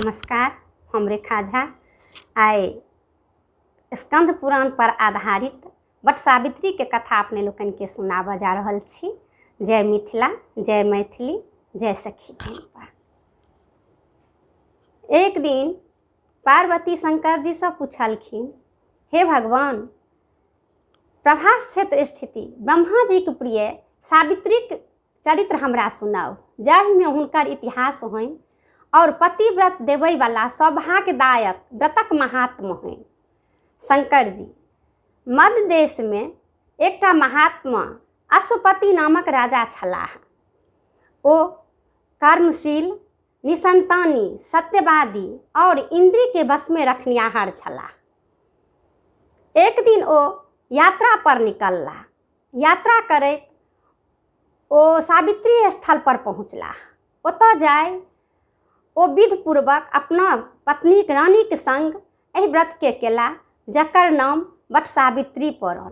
नमस्कार, हम रेखा झा। आइ स्कंद पुराण पर आधारित वट सावित्री के कथा अपने लोकनि के सुनाबऽ जा रहल छी। जय मिथिला, जय मैथिली, जय सखी बहिनपा। एक दिन पार्वती शंकर जी से पूछलखिन, हे भगवान, प्रभास क्षेत्र स्थिति ब्रह्मा जी के प्रिय सावित्रीक चरित्र हमरा सुनाउ, जाहिमे हुनकर इतिहास होइन और पतिव्रत देबयवला सौभाग्यदायक व्रतक महात्म होइन। शंकर जी, मध्य देशमे एकटा महात्मा अश्वपति नामक राजा छलाह। ओ कर्मशील, निसंतानी, सत्यवादी और इंद्रिय के वशमे रखनिहार छलाह। एक दिन ओ यात्रा पर निकललाह। यात्रा करैत ओ सावित्री स्थल पर पहुँचलाह। ओतऽ जाय ओ विधिपूर्वक अपना पत्नीक रानीक संग एहि व्रतके केला, जकर नाम वट सावित्री पड़ल।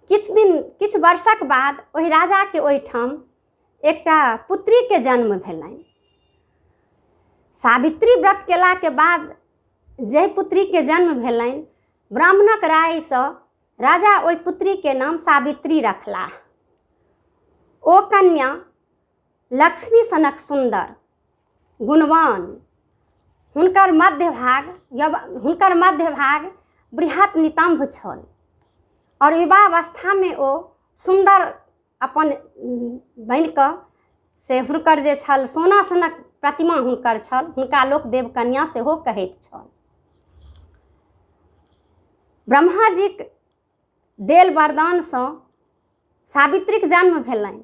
किछु दिन किछु वर्षक बाद ओहि राजाके ओहिठाम एकटा पुत्रीके जन्म भेलनि। सावित्री व्रत केलाके बाद जाहि पुत्रीके जन्म भेलनि, ब्राह्मणक रायसँ राजा ओहि पुत्रीके नाम सावित्री रखलाह। ओ कन्या लक्ष्मी सनक सुन्दर, गुणवान, हुनकर मध्य भाग बृहत नितम्भ छल और युवावस्थामे ओ सुन्दर अपन बनिकऽ से हुनकर जे छल सोना सनक प्रतिमा हुनकर छल। हुनका लोक देवकन्या सेहो कहैत छल। ब्रह्माजीक देल वरदानसँ सावित्रीक जन्म भेलनि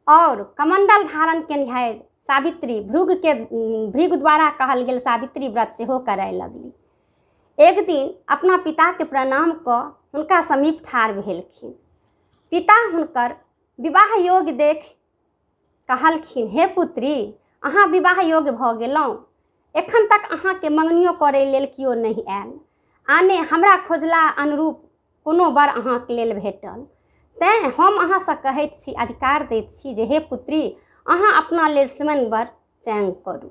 और कमण्डल धारण केनिहारि सावित्री भृगुके भृगु द्वारा कहल गेल सावित्री व्रत सेहो करय लगली। एक दिन अपना पिताके प्रणाम कऽ हुनका समीप ठाढ़ भेलखिन। पिता हुनकर विवाह योग्य देखि कहलखिन, हे पुत्री, अहाँ विवाह योग्य भऽ गेलहुँ। एखन तक अहाँके मङ्गनियो करै लेल केओ नहि आयल, आने हमरा खोजला अनुरूप कोनो वर अहाँके लेल भेटल। तैँ हम अहाँसँ कहैत छी, अधिकार दैत छी जे हे पुत्री, अहाँ अपना लेल स्वयं वर चयन करू।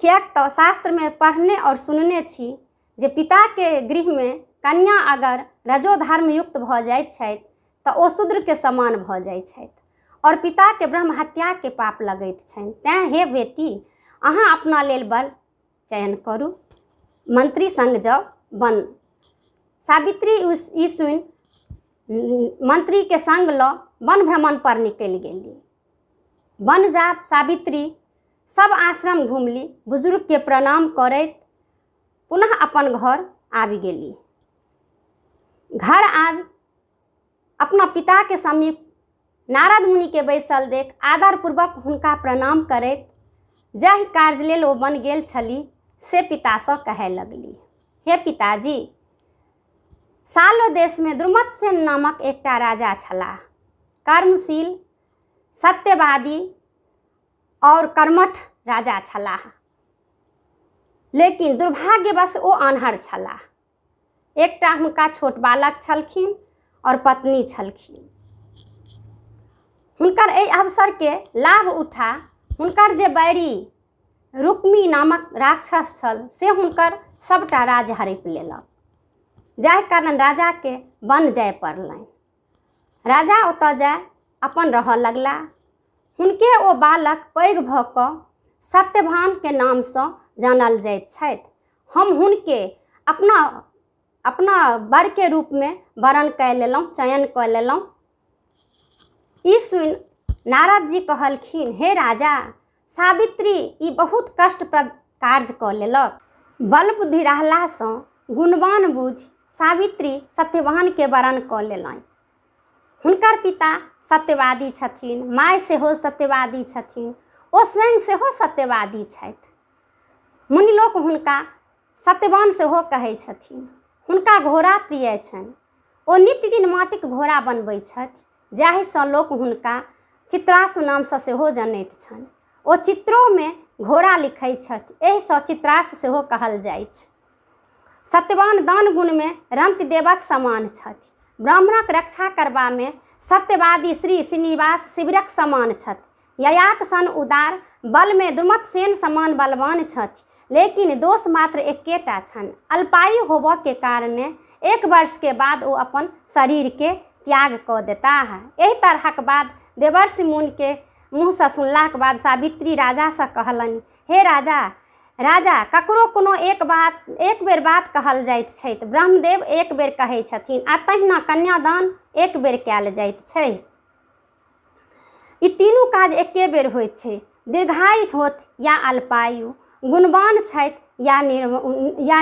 किएक तऽ शास्त्रमे पढ़ने आओर सुनने छी जे पिताके गृहमे कन्या अगर रजोधर्मयुक्त भऽ जाइत छथि तऽ ओ शूद्रके समान भऽ जाइ छथि आओर पिताके ब्रह्म हत्याके पाप लगैत छनि। तैँ हे बेटी, अहाँ अपना लेल वर चयन करू, मंत्री संग जाउ वन। सावित्री ई सुनि मंत्रीके संग लऽ वन भ्रमण पर निकलि गेली। वन जा सावित्री सब आश्रम घुमली, बुजुर्गके प्रणाम करैत पुनः अपन घर आबि गेली। घर आबि अपना पिताके समीप नारद मुनिके बैसल देख आदरपूर्वक हुनका प्रणाम करैत जाहि कार्य लेल ओ बन गेल छली से पितासँ कहय लगली, हे पिताजी, सालो देशमे द्रुमत्सेन नामक एकटा राजा छलाह। कर्मशील, सत्यवादी और कर्मठ राजा छलाह, लेकिन दुर्भाग्यवश ओ आन्हर छलाह। एकटा हुनका छोट बालक छलखिन और पत्नी छलखिन। हुनकर एहि अवसरके लाभ उठा हुनकर जे बैरी रुक्मी नामक राक्षस छल से हुनकर सबटा राज्य हड़पि लेलक, जाहि कारण राजाके वन जाय पड़लनि। राजा ओतऽ जाय अपन रहऽ लगला। हुनके ओ बालक पैघ भऽ कऽ सत्यभानके नामसँ जानल जाइत छथि। हम हुनके अपना अपना वरके रूपमे वरण कऽ लेलहुँ, चयन कऽ लेलहुँ। ई सुनि नारद जी कहलखिन, हे राजा, सावित्री ई बहुत कष्टप्रद कार्य कऽ लेलक। बल बुद्धि रहलासँ गुणवान बुझि सावित्री सत्यवानके वरण कऽ लेलनि। हुनकर पिता सत्यवादी छथिन, माय सेहो सत्यवादी छथिन, ओ स्वयं सेहो सत्यवादी छथि। मुनिलोक हुनका सत्यवान सेहो कहै छथिन। हुनका घोड़ा प्रिय छनि। ओ नित्य दिन माटिक घोड़ा बनबै छथि, जाहिसँ लोक हुनका चित्राश्व नामसँ सेहो जनैत छनि। ओ चित्रोमे घोड़ा लिखै छथि, एहिसँ चित्राश्व सेहो कहल जाइछ। सत्यवान दान गुणमे रंतिदेवक समान छथि। ब्राह्मणक रक्षा करबामे सत्यवादी श्री श्रीनिवास शिविरक समान छथि। ययात सन उदार, बलमे द्रुमत्सेन समान बलवान छथि, लेकिन दोष मात्र एकेटा छनि। अल्पायु होबऽके कारणे 1 वर्षके बाद ओ अपन शरीरके त्याग कऽ देताह। एहि तरहक बात देवर्षि मुनिके मुँहसँ सुनलाक बाद सावित्री राजासँ कहलनि, हे राजा, राजा ककरो कोनो एक बात एक बेर बात कहल जाइत छै तऽ ब्रह्मदेव एक बेर कहै छथिन आ तहिना कन्यादान एक बेर कयल जाइत छै। ई तीनू काज एके बेर होइत छै। दीर्घायु होथि या अल्पायु, गुणवान छथि या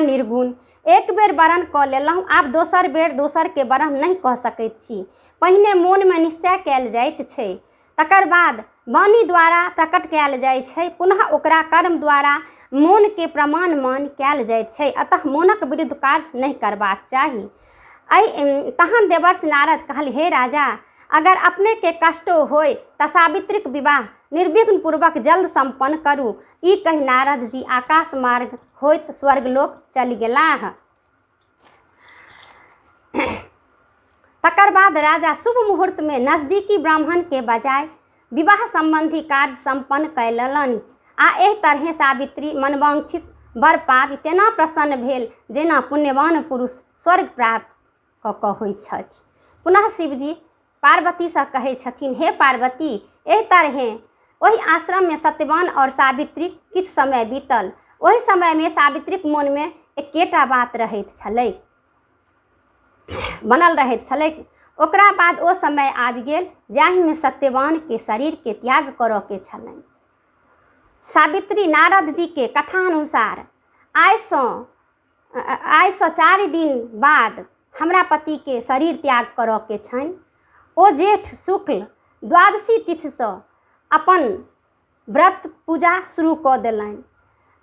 निर्गुण, एक बेर वरण कऽ लेलहुँ, आब दोसर बेर दोसरके वरण नहि कऽ सकैत छी। पहिने मोनमे निश्चय कयल जाइत छै, तकर बाद वाणी द्वारा प्रकट कयल जाइ छै, पुनः ओकरा कर्म द्वारा मोनके प्रमाण मान कयल जाइत छै। अतः मोनक विरुद्ध कार्य नहि करबाक चाही। एहि तहन देवर्षि नारद कहल, हे राजा, अगर अपनेके कष्टो होय तऽ सावित्रीक विवाह निर्विघ्न पूर्वक जल्द सम्पन्न करू। ई कहि नारद जी आकाश मार्ग होइत स्वर्गलोक चलि गेलाह। तकर बाद राजा शुभ मुहूर्तमे नजदीकी ब्राह्मणके बजाय विवाह सम्बन्धी कार्य सम्पन्न कय लेलनि आ एहि तरहें सावित्री मनवांछित वर पाबि तेना प्रसन्न भेल जेना पुण्यवान पुरुष स्वर्ग प्राप्त कऽ कऽ होइत छथि। पुनः शिवजी पार्वतीसँ कहै छथिन, हे पार्वती, एहि तरहें ओहि आश्रममे सत्यवान आओर सावित्रीक किछु समय बीतल। ओहि समयमे सावित्रीक मोनमे एकेटा बात रहैत छलैक, बनल रहैत छलैक। ओकरा बाद ओ समय आबि गेल जाहिमे सत्यवानके शरीरके त्याग करऽके छलनि। सावित्री नारद जीके कथा अनुसार आइसँ 4 दिन बाद हमरा पतिके शरीर त्याग करऽके छनि। ओ जेठ शुक्ल द्वादशी तिथिसँ अपन व्रत पूजा शुरू कऽ देलनि।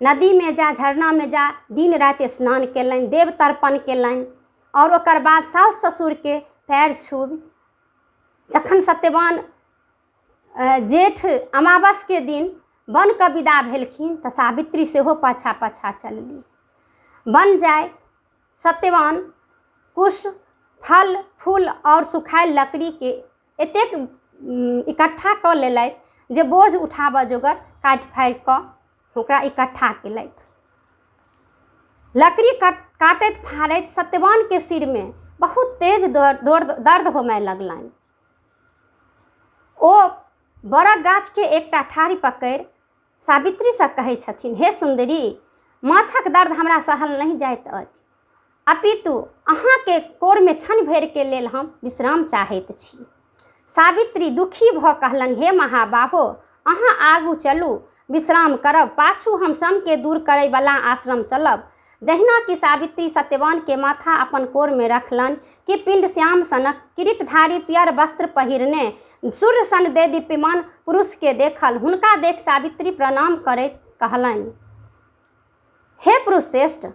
नदीमे जा, झरनामे जा दिन राति स्नान केलनि, देव तर्पण केलनि आओर ओकर बाद साउस ससुरके पएर छुबि जखन सत्यवान जेठ अमावसके दिन वनके विदा भेलखिन तऽ सावित्री सेहो पाछाँ पाछाँ चलली। वन जाय सत्यवान कुश फल फूल आओर सुखायल लकड़ीके एतेक इकट्ठा कऽ लेलथि जे बोझ उठाबऽ जोगर काटि फाड़ि कऽ ओकरा इकट्ठा केलथि। लकड़ी काटैत फाड़ैत सत्यवानके सिरमे बहुत तेज दर्द होमय लगलनि। ओ बड़क गाछके एकटा ठाढ़ि पकड़ि सावित्रीसँ कहै छथिन, हे सुन्दरी, माथक दर्द हमरा सहल नहि जाइत अछि, अपितु अहाँके कोरमे क्षण भरिके लेल हम विश्राम चाहैत छी। सावित्री दुखी भऽ कहलनि, हे महाबाहो, अहाँ आगू चलू, विश्राम करब, पाछू हम श्रमके दूर करैवला आश्रम चलब। जहिना कि सावित्री सत्यवानके माथा अपन कोरमे रखलनि कि पिंड श्याम सनक किरीटधारी पियर वस्त्र पहिरने सूर्य सन दे दीप्यमान पुरुषके देखल। हुनका देख सावित्री प्रणाम करैत कहलनि, हे पुरुष श्रेष्ठ,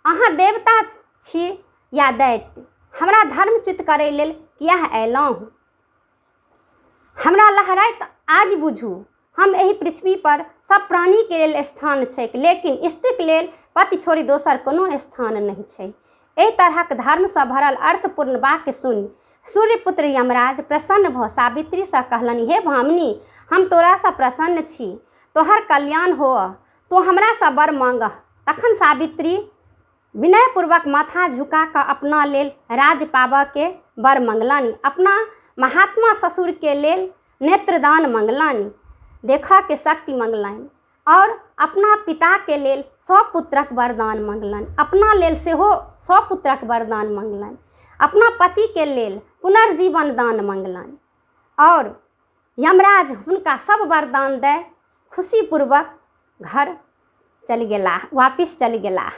अहाँ देवता छी या दैत्य? हमरा धर्मच्युत करै लेल किएक अयलहुँ? हमरा लहराइत आगि बुझू। हम एहि पृथ्वी पर सब प्राणीके लेल स्थान छैक, लेकिन स्त्रीके लेल पति छोड़ि दोसर कोनो स्थान नहि छै। एहि तरहक धर्मसँ भरल अर्थपूर्ण वाक्य सुनि सूर्यपुत्र यमराज प्रसन्न भऽ सावित्रीसँ कहलनि, हे भामिनी, हम तोरासँ प्रसन्न छी, तोहर कल्याण होअह, तोँ हमरासँ वर माँगह। तखन सावित्री विनयपूर्वक माथा झुका कऽ अपना लेल राज्य पाबऽके वर मङ्गलनि, अपना महात्मा ससुरके लेल नेत्रदान मङ्गलनि, देखऽके शक्ति मङ्गलनि आओर अपना पिताके लेल 100 पुत्रक वरदान मङ्गलनि, अपना लेल सेहो 100 पुत्रक वरदान मङ्गलनि, अपना पतिके लेल पुनर्जीवन दान मङ्गलनि आओर यमराज हुनका सब वरदान दए खुशीपूर्वक घर चलि गेलाह, वापिस चलि गेलाह।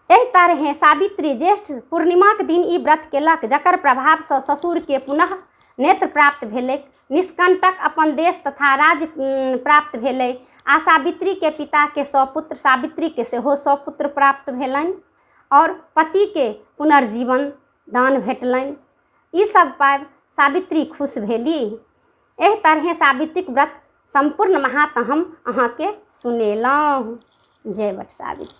एहि तरहें सावित्री ज्येष्ठ पूर्णिमाक दिन ई व्रत केलक, जकर प्रभावसँ ससुरके पुनः नेत्र प्राप्त भेलैक, निष्कंटक अपन देश तथा राज्य प्राप्त भेलै आ सावित्रीके पिताके 100 पुत्र, सावित्रीके सेहो 100 पुत्र प्राप्त भेलनि आओर पतिके पुनर्जीवन दान भेटलनि। ई सब पाबि सावित्री खुश भेली। एहि तरहें सावित्रीक व्रत सम्पूर्ण महात्म हम अहाँके सुनेलहुँ। जय वट सावित्री।